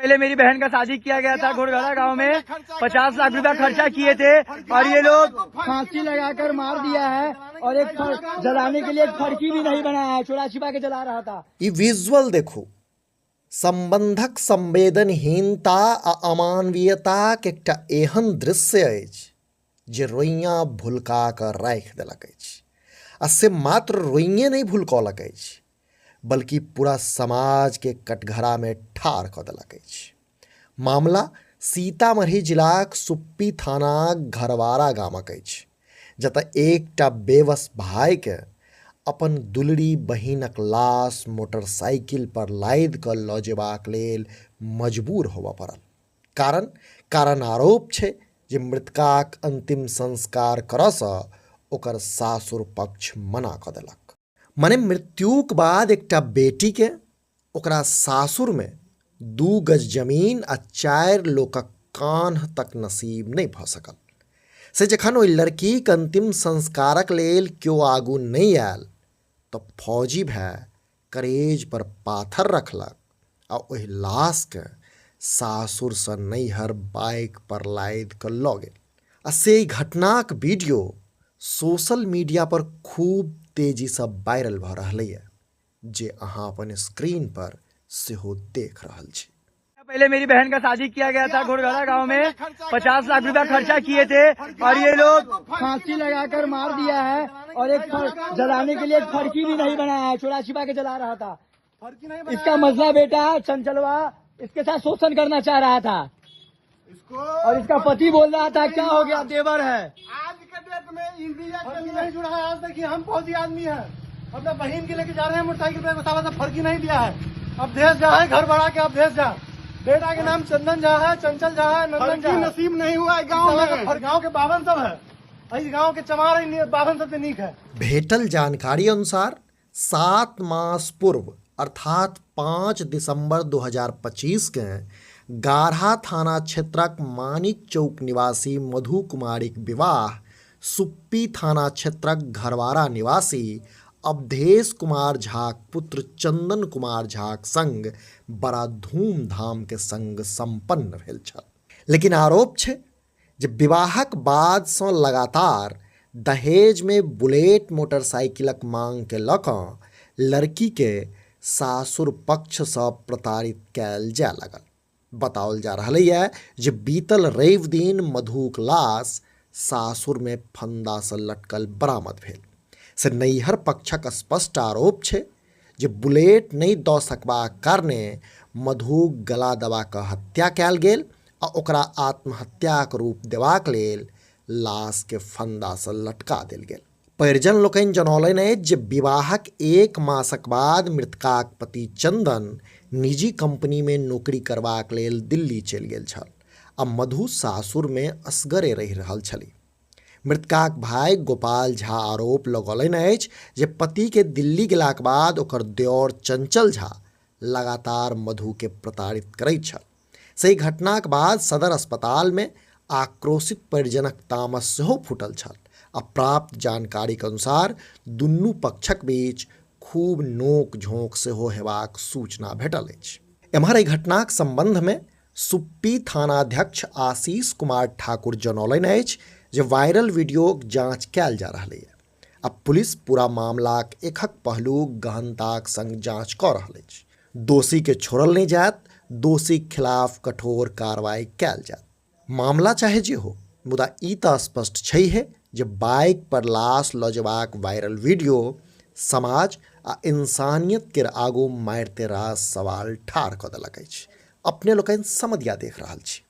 पहले मेरी बहन का शादी किया गया था घोड़घड़ा गांव में, 50 लाख रुपया खर्चा किए थे और ये लोग फांसी लगाकर मार दिया है और एक जलाने के लिए एक फरकी भी नहीं बनाया है, चोरा छिपा के जला रहा था। ई विजुअल देखू, सम्बन्धक संवेदनहीनता आ अमानवीयताक एकटा एहन दृश्य अछि जे रोइयाँ भुलका कऽ राखि देलक अछि आ से मात्र रोइए नहि भुलकौलक अछि बल्कि पूरा समाजके कटघरामे ठाढ़ कऽ देलक अछि। मामला सीतामढ़ी जिलाक सुप्पी थानाक घरवारा गामक अछि जतय एकटा बेवस भाइके अपन दुलरी बहिनक लाश मोटरसाइकिल पर लादि कऽ लऽ जेबाक लेल मजबूर होबऽ पड़ल। कारण कारण आरोप छै जे मृतकाक अंतिम संस्कार करऽसँ ओकर सासुर पक्ष मना कऽ देलक। मने मृत्युक बाद एकटा बेटीके ओकरा सासुरमे 2 गज जमीन आ 4 लोकक कान्ह तक नसीब नहि भऽ सकल। से जखन ओहि लड़कीक अंतिम संस्कारक लेल केओ आगू नहि आयल तऽ फौजी भाय करेज पर पाथर रखलक आ ओहि लाशके सासुरसँ नैहर बाइक पर लादि कऽ लऽ गेल। आ से एहि घटनाक वीडियो सोशल मीडिया पर खूब तेजीसँ वायरल भऽ रहलैए जे अहाँ अपन स्क्रीन पर सेहो देख रहल छी। पहले मेरी बहन का शादी किया गया था घोड़घड़ा गांव में, 50 लाख रुपया खर्चा किए थे और ये लोग फांसी लगाकर मार दिया है और एक जलाने के लिए एक फरकी भी नहीं बनाया है, चोरा छिपा के जला रहा था। इसका मजला बेटा चंचलवा इसके साथ शोषण करना चाह रहा था और इसका पति बोल रहा था क्या हो गया, देवर है। आज के डेट में इंडिया के लिए नहीं जुड़ा है। आज देखिए हम फौजी आदमी है, अपना बहन के लेके जा रहे हैं मोटरसाइकिल पे, साला फर्की नहीं दिया है। अब देश जा है घर बढ़ा के, अब देश जा। बेटा के नाम चंदन झा है, चंचल झा है, नंदन झा है। नसीब नहीं हुआ है गांव में। गांव के बावन सब है, इस गांव के चमार ही बावन सबसे नीक है। भेटल जानकारी अनुसार 7 मास पूर्व अर्थात 5 दिसंबर 2025 के गाढ़ा थाना क्षेत्रक मानिक चौक निवासी मधु कुमारीक विवाह सुप्पी थाना क्षेत्रक घरवारा निवासी अवधेश कुमार झाक पुत्र चंदन कुमार झाक संग बड़ा धूमधाम के संग संपन्न भेल छल। लेकिन आरोप छै जे विवाहक बाद सँ लगातार दहेज मे बुलेट मोटरसाइकिलक मांग के लऽ कऽ लड़की के सासुर पक्ष सँ प्रताड़ित कयल जाय लागल। बताओल जा रहलैए जे बीतल रवि दिन मधुक लाश सासुर मे फंदा सँ लटकल बरामद भेल। से नैहर पक्षक स्पष्ट आरोप छै जे बुलेट नहि दऽ सकबाक कारणे मधुक गला दबा कऽ हत्या कयल गेल आ ओकरा आत्महत्याक रूप देबाक लेल लाशके फंदासँ लटका देल गेल। परिजन लोकनि जनौलनि अछि जे विवाहक 1 मासक बाद मृतकाक पति चंदन निजी कंपनीमे नौकरी करबाक लेल दिल्ली चलि गेल छल आ मधु सासुरमे असगरे रहि रहल छलीह। मृतकाक भाय गोपाल झा आरोप लगौलनि अछि जे पतिके दिल्ली गेलाक बाद ओकर देओर चंचल झा लगातार मधुके प्रताड़ित करैत छल। सही घटनाक बाद सदर अस्पतालमे आक्रोशित परिजनक तामस सेहो फूटल छल आ प्राप्त जानकारीक अनुसार दुनू पक्षक बीच खूब नोक झोंक सेहो हेबाक सूचना भेटल अछि। एम्हर एहि घटनाक संबंधमे सुप्पी थानाध्यक्ष आशीष कुमार ठाकुर जनौलनि अछि जे वायरल वीडियोक जांच कयल जा रहलैए आ पुलिस पूरा मामलाक एकहक पहलूक गहनताक संग जांच कऽ रहल अछि। दोषीके छोड़ल नहि जायत, दोषीक खिलाफ कठोर कार्रवाई कयल जायत। मामला चाहे जे हो, मुदा ई तऽ स्पष्ट छैहे जे बाइक पर लाश लऽ जेबाक वायरल वीडियो समाज आ इंसानियत केर आगू मारिते रास सवाल ठाढ़ कऽ देलक अछि। अपने लोकनि समदिया देख रहल छी।